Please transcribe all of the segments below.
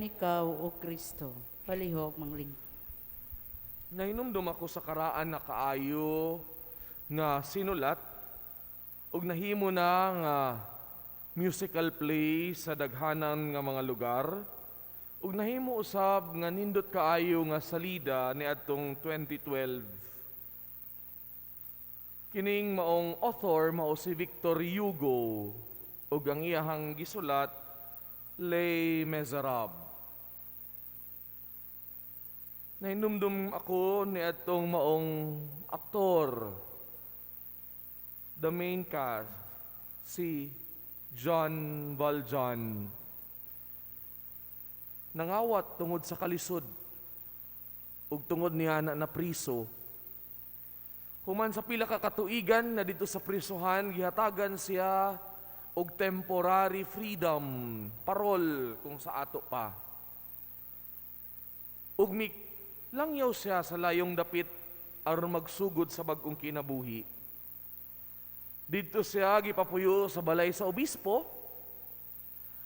Ikaw, O Kristo. Palihog mangling. Nahinumdum ako sa karaan na kaayo nga sinulat ug nahimo na nga musical play sa daghanan nga mga lugar ug nahimo usab nga nindot kaayo nga salida niadtong 2012. Kining maong author mao si Victor Hugo ug ang iyahang gisulat, Les Miserables. Nahinumdum ako ni atong maong aktor, the main cast, si Jean Valjean. Nangawat tungod sa kalisod ug tungod niya na napriso. Human sa pila ka katuigan na dito sa prisuhan, gihatagan siya og temporary freedom, parol kung sa ato pa. Ug milangyaw siya sa layong dapit aron magsugod sa bag-ong kinabuhi. Didto siya gipapuyo sa balay sa obispo.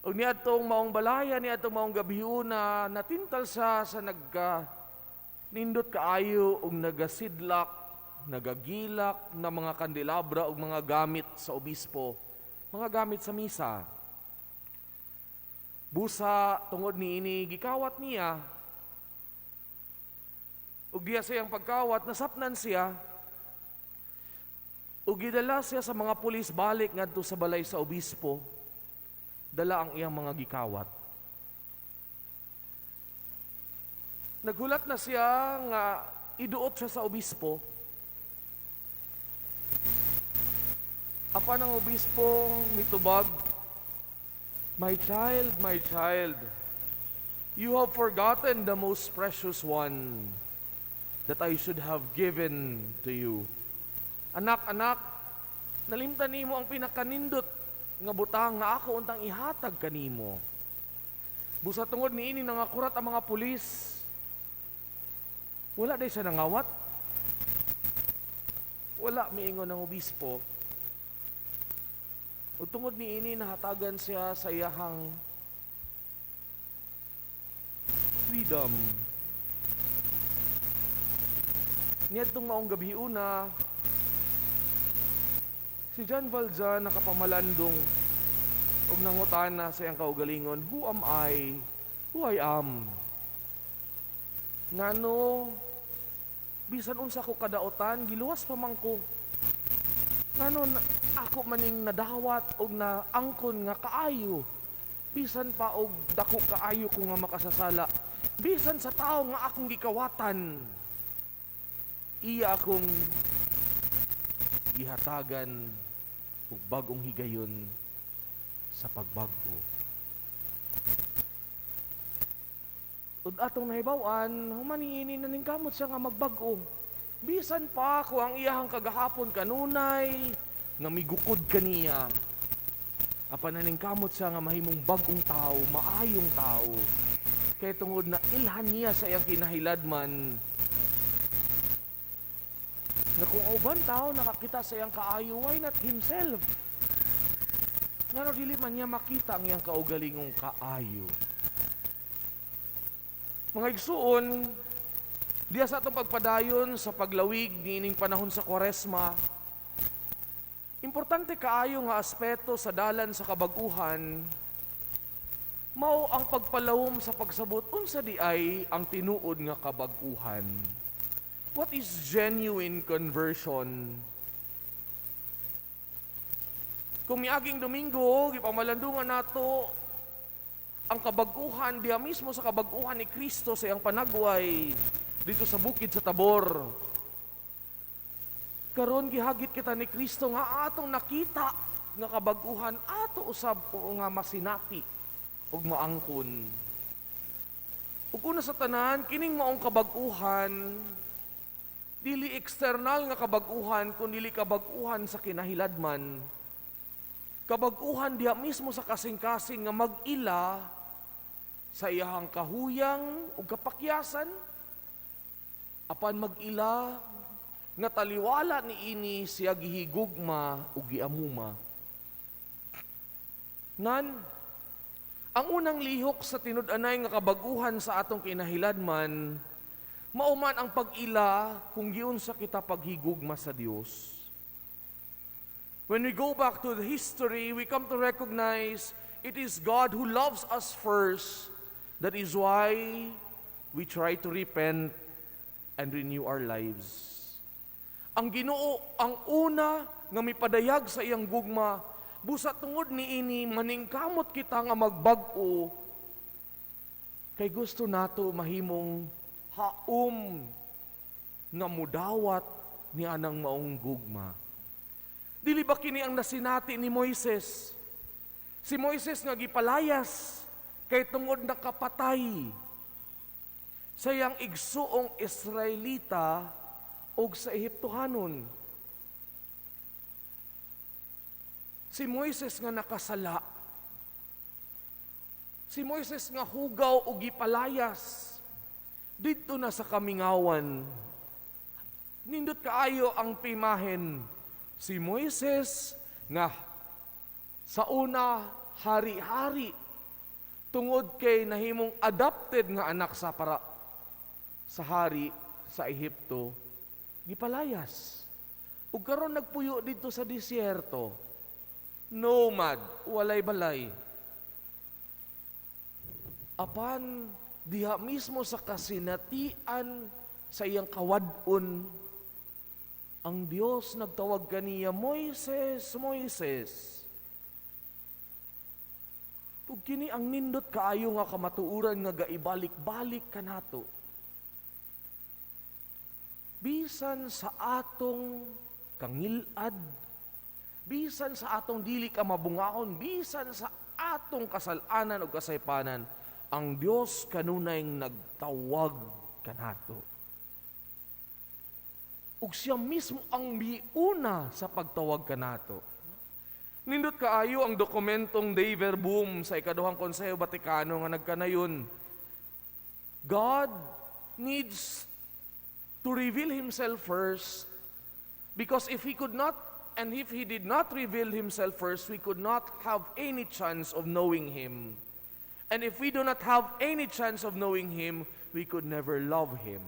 Ug niadtong maong balaya, niadtong maong gabiuna, natintal siya sa nagka nindot kaayo ug nagasidlak, nagagilak na mga kandelabra ug mga gamit sa obispo, mga gamit sa misa. Busa tungod niini, gikawat niya. Ug diya sa iyang pagkawat, nasapnan siya. Ug gidala siya sa mga pulis balik ngadto sa balay sa obispo. Dala ang iyang mga gikawat. Naghulat na siya nga iduot siya sa obispo. Apan ang obispo mitubag, "My child, my child, you have forgotten the most precious one that I should have given to you." "Anak, anak, nalimtan nimo ang pinakanindot nga butang nga ako untang ihatag kanimo." Busa tungod niini, nangakurat ang mga pulis. Wala day siya nangawat. "Wala," miingon ang obispo. Ug tungod niini, nahatagan siya sa iyahang freedom. Niadtong maong gabi una, si Jean Valjean nakapamalandong ug nangutana sa iyang kaugalingon, "Who am I? Who I am? Ngano bisan unsa ko kadaotan, giluwas pa man ko? Ngano ako maning nadawat og naangkon nga kaayo, bisan pa og dako kaayo ko nga makasasala, bisan sa tawo nga akong gikawatan, iya akong gihatagan og bag-ong higayon sa pagbag-o?" Ug atong nahibaw-an, human niini, naningkamot siya nga magbag-o. Bisan pa ko ang iyahang kagahapon kanunay nga migukod kaniya. Apan naningkamot siya nga mahimong bag-ong tao, maayong tao. Kay tungod na ilhan niya sa iyang kinahiladman nga kung uban tao nakakita sa iyang kaayo, why not himself? Ngano dili man niya makita ang iyang kaugalingong kaayo? Mga igsuon, diya sa atong pagpadayon sa paglawig niining panahon sa Kwaresma, importante kaayo nga aspeto sa dalan sa kabaguhan mao ang pagpalawom sa pagsabot unsa di ay ang tinuod nga kabag-uhan. What is genuine conversion? Kung miaging Domingo, gipamalandungan nato ang kabaguhan diha mismo sa kabaguhan ni Kristo sa iyang panagway dito sa bukid sa Tabor. Karon, gihagit kita ni Kristo nga atong nakita nga kabaguhan, ato usab o nga masinati ug maangkon. Ug una sa tanan, kining maong kabag-uhan dili external nga kabag-uhan, kundi kabag-uhan sa kinahiladman. Kabag-uhan diha mismo sa kasing-kasing nga mag-ila sa iyahang kahuyang ug kapakyasan, apan mag-ila nga taliwala niini siya gihigugma ug giamuma. Nan, Ang unang lihok sa tinud-anay nga kabaguhan sa atong kinahiladman, mao man ang pag-ila kung giunsa kita paghigugma sa Dios. When we go back to the history, we come to recognize it is God who loves us first. That is why we try to repent and renew our lives. Ang Ginoo ang una nga mipadayag sa iyang gugma, busa tungod niini maningkamot kita nga magbag-o kay gusto nato mahimong haom nga mudawat ni anang maong gugma. Dili ba kini ang nasinati ni Moises? Si Moises nga gipalayas kay tungod nakapatay sa iyang igsuong Israelita og sa Ehiptohanon. Si Moises nga nakasala. Si Moises nga hugaw og gipalayas didto na sa kamingawan. Nindot kaayo ang pimahen. Si Moises nga sa una hari-hari tungod kay nahimong adopted nga anak sa para sa hari sa Ehipto, gipalayas. Ug karon nagpuyo didto sa disyerto. Nomad, walay balay. Apan diha mismo sa kasinatian sa iyang kawad-on, ang Dios nagtawag kaniya, "Moises, Moises." Ug kini ang nindot kaayo nga kamatuoran nga gaibalik-balik kanato. Bisan sa atong kangilad, bisan sa atong dili ka mabungaon, bisan sa atong kasalanan o kasaypanan, ang Dios kanunay nagtawag kanato. Ug siya mismo ang miuna sa pagtawag kanato. Nindot kaayo ang dokumentong Dei Verbum sa ikaduhang Konseho Vatikano nga nagkanayon. God needs to reveal Himself first, because if He could not and if He did not reveal Himself first, we could not have any chance of knowing Him. And if we do not have any chance of knowing Him, we could never love Him.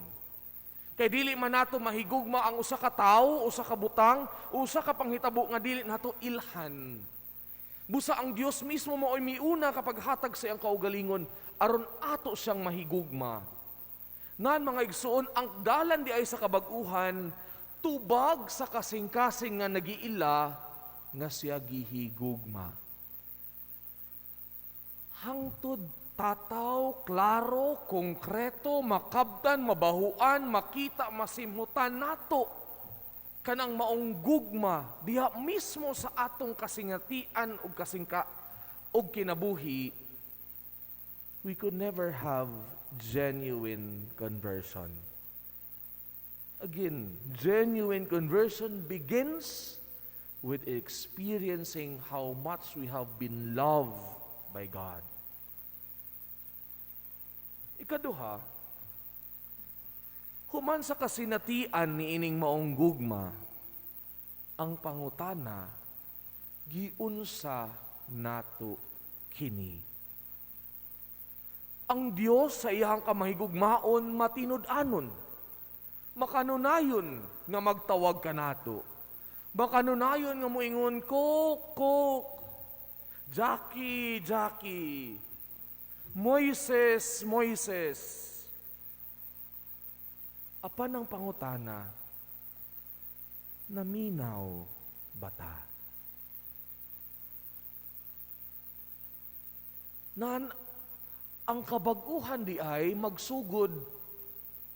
Kay dili man nato mahigugma ang usa ka tawo, usa ka butang, usa ka panghitabo nga dili nato ilhan. Busa ang Dios mismo mao'y miuna kapag hatag sa iyang kaugalingon aron ato siyang mahigugma. Nan, mga igsuon, ang dalan di ay sa kabag-uhan tubag sa kasing-kasing nga nagiila nga siya gihigugma. Hangtod tataw, klaro, konkreto, makabtan, mabahuan, makita, masimhutan nato kanang maong gugma diha mismo sa atong kasingatian ug kasingka og kinabuhi, we could never have genuine conversion. Again, genuine conversion begins with experiencing how much we have been loved by God. Ikaduha, human sa kasinatian ni ining maong gugma, ang pangutana, giunsa nato kini? Ang Dios sa iyang kamahigugmaon matinud-anon, makanunayon nga magtawag kanato. Makanunayon nga moingon, "Kok, Kok, Jackie, Jackie, Moises, Moises." Apan ang pangutana, naminaw bata? Nan, ang kabaguhan di ay magsugod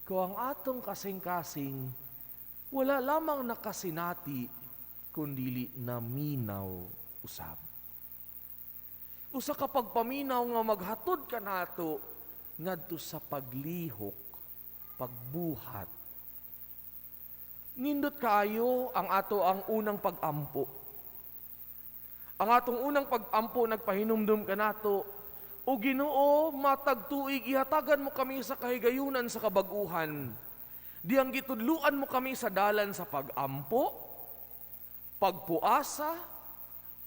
ko ang atong kasing-kasing wala lamang nakasinati kundili naminaw usab. Usa ka pagpaminaw nga maghatod kanato ngadto sa paglihok, pagbuhat. Nindot kaayo ang ato ang unang pag-ampo. Ang atong unang pag-ampo nagpahinumdum kanato, "O Ginoo, matag tuig ihatagan mo kami sa kahigayunan sa kabaguhan. Diyang gitudluan mo kami sa dalan sa pag-ampo, pagpuasa,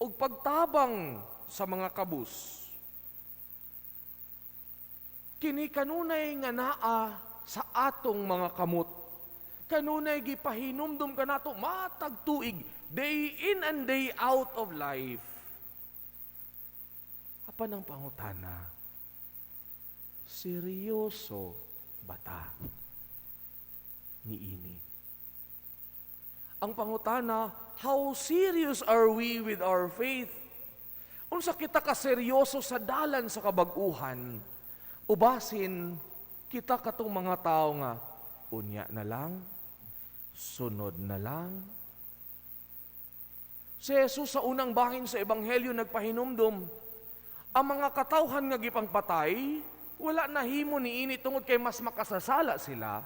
ug pagtabang sa mga kabus." Kini kanunay nga naa sa atong mga kamot. Kanunay gipahinumdum kanato matag tuig, day in and day out of life. Apan ang pangutana, seryoso bata niini? Ang pangutana, how serious are we with our faith? Unsa kita ka seryoso sa dalan sa kabag-uhan? Ubasin kita katong mga tao nga unya na lang, sunod na lang. Si Jesus sa unang bahin sa Ebanghelyo nagpahinumdum, ang mga katawhan nga gipangpatay, wala nahimo niini tungod kay mas makasasala sila.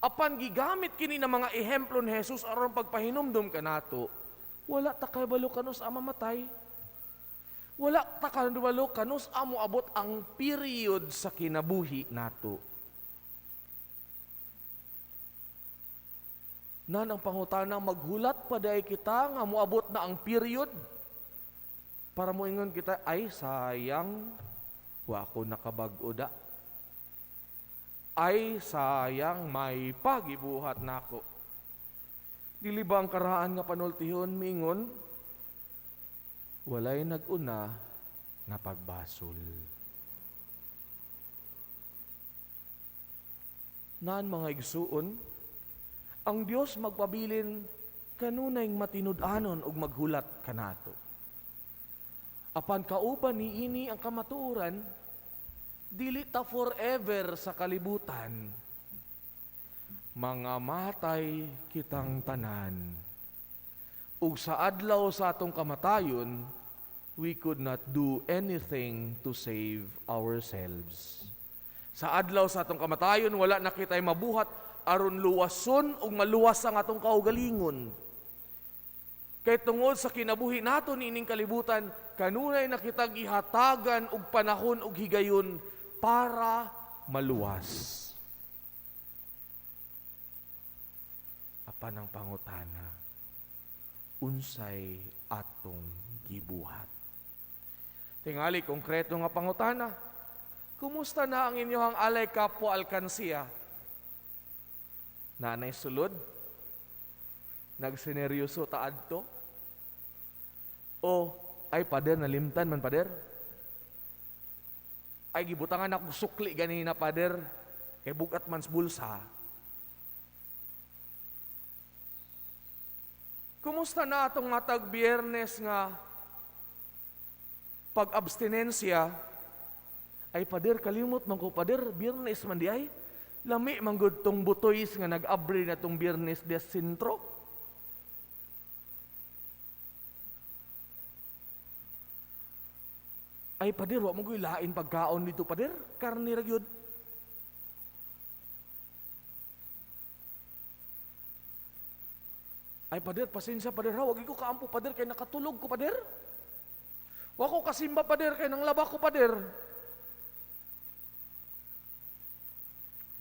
Apan gigamit kini ng mga ehemplo ni Jesus aron pagpahinumdum kanato, wala ta kabalo kanus-a mamatay. Wala ta kabalo kanus-a moabot ang period sa kinabuhi nato. Nan ang pangutana, maghulat pa diay kita nga moabot na ang period para moingon kita, "Ay, sayang, wa ako nakabag-o da. Ay, sayang, may pagibuhat nako." Dili ba ang karaan nga panultihon mingon, "Walay nag-una nga pagbasol"? Naan, mga igsuon, ang Dios magpabilin kanunay matinud-anon ug maghulat kanato. Apan kauban niini ang kamatuoran, dili ta forever sa kalibutan. Mga matay kitang tanan. Ug sa adlaw sa atong kamatayon, we could not do anything to save ourselves. Sa adlaw sa atong kamatayon, wala na kita'y mabuhat aron luwason ug maluwas ang atong kaugalingon. Kay tungod sa kinabuhi nato niining kalibutan, kanunay na kitang ihatagan og panahon ug higayon para maluwas. Apan ang pangutana, unsay atong gibuhat? Tingali, konkreto nga pangutana, kumusta na ang inyong alay kapwa alkansiya? Nanay sulod? Nagseneryoso ta adto? O, "Ay, pader, nalimtan man, pader. Ay, gibutangan ako sukli ganina, pader, kay bugat man sa bulsa"? Kumusta na atong matag Biyernes nga pag-abstinensya? "Ay, pader, kalimot man ko, pader, Biyernes man di ay. Lami man gud tong butoys nga nag-abri na tong Biyernes des sentro." "Ay, pader, wa mo lain pagkaon dito, pader, karni ra gyud." "Ay, pader, pasensya, pader ha, wag ko kaampo, pader, kay nakatulog ko, pader. Wa ko kasimba, pader, kay nanglaba ko, pader."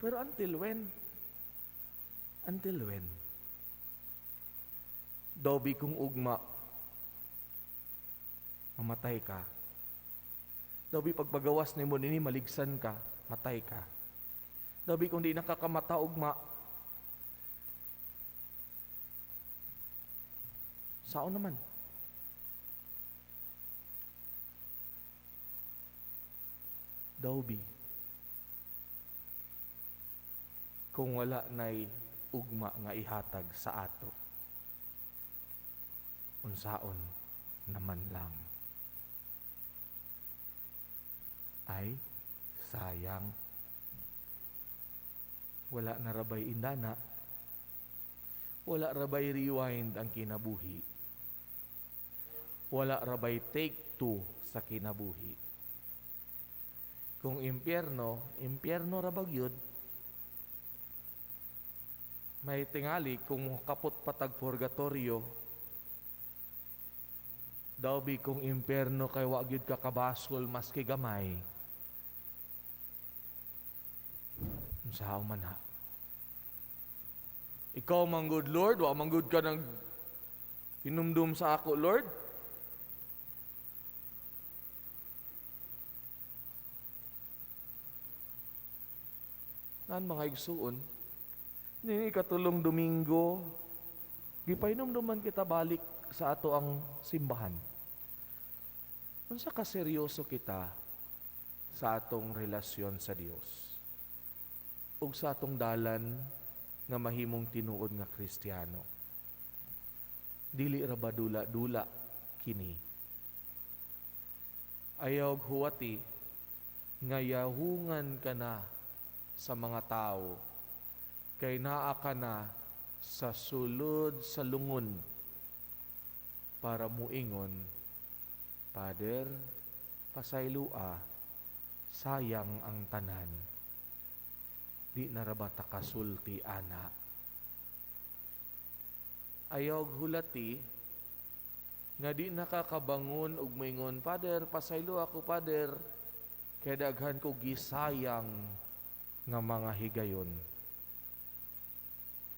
Pero until when? Until when? Daw bi kung ugma, mamatay ka. Daw bi pagpagawas nimo nini maligsan ka, matay ka. Daw bi kung di nakakamata ugma, sao naman? Daw bi kung wala nay ugma nga ihatag sa ato, unsaon naman lang? Ay, sayang. Wala na rabay indana. Wala rabay rewind ang kinabuhi. Wala rabay take two sa kinabuhi. Kung impyerno, impyerno ra ba gyud? May tingali kung kapot patag purgatorio, daw bi kung impyerno kay wa gyud ka kabasol maski gamay. Unsaon man ha? Ikaw man good, Lord, wa man good ka nang hinumdum sa ako, Lord. Nan mga igsuon, ni ikatulong Domingo, gipainomduman kita balik sa ato ang simbahan. Unsa ka seryoso kita sa atong relasyon sa Dios ug sa atong dalan nga mahimong tinuod nga Kristiyano? Dili ra ba dula-dula kini? Ayaw huwati nga yahungan ka na sa mga tao kay naa ka na sa sulod sa lungon para muingon, "Father, pasaylua, sayang ang tanan." Di na ra ba ta kasulti ana? Ayaw hulati nga di nakakabangon og moingon, "Father, pasaylo ako, Father, kay daghan ko gisayang nga mga higayon."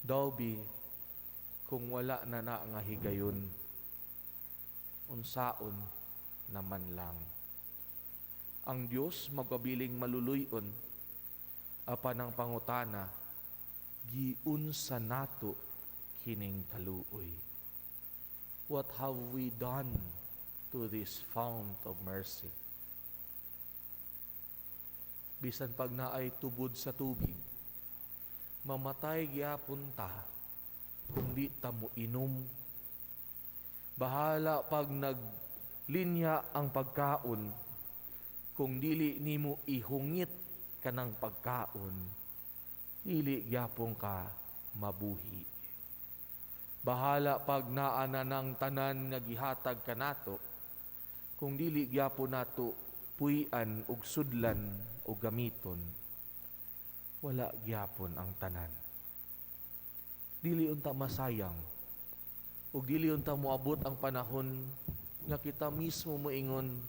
Dawbi kung wala na na nga higayon, unsaon naman lang? Ang Dios magpabiling maluluyon, apan ang pangutana, giunsa nato kining kaluoy? What have we done to this fount of mercy? Bisan pag naay tubod sa tubig, mamatay gyapon ta kung di ta mo inom. Bahala pag naglinya ang pagkaon, kung dili nimo ihungit kanang pagkaon, dili gyapon ka mabuhi. Bahala pag naa na ng tanan nga gihatag kanato, kung dili gyapon nato puy-an ug sudlan o gamiton, wala gyapon ang tanan. Dili unta masayang ug dili unta moabot ang panahon nga kita mismo moingon,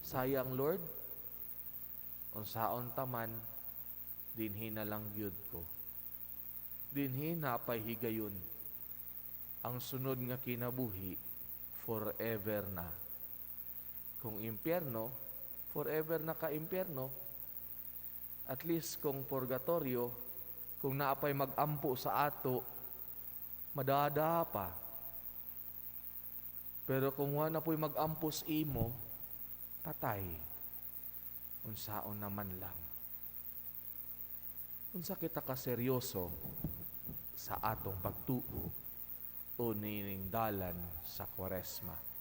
"Sayang, Lord, unsaon taman, dinhi na lang gyud ko. Dinhi na pay higayon. Ang sunod nga kinabuhi, forever na. Kung impyerno, forever na ka impyerno. At least kung purgatorio, kung naapay magampo sa ato, madada pa. Pero kung wa na po'y mag-ampos imo, patay. Unsaon naman lang?" Unsa kita ka seryoso sa atong pagtuo o nining dalan sa Kwaresma?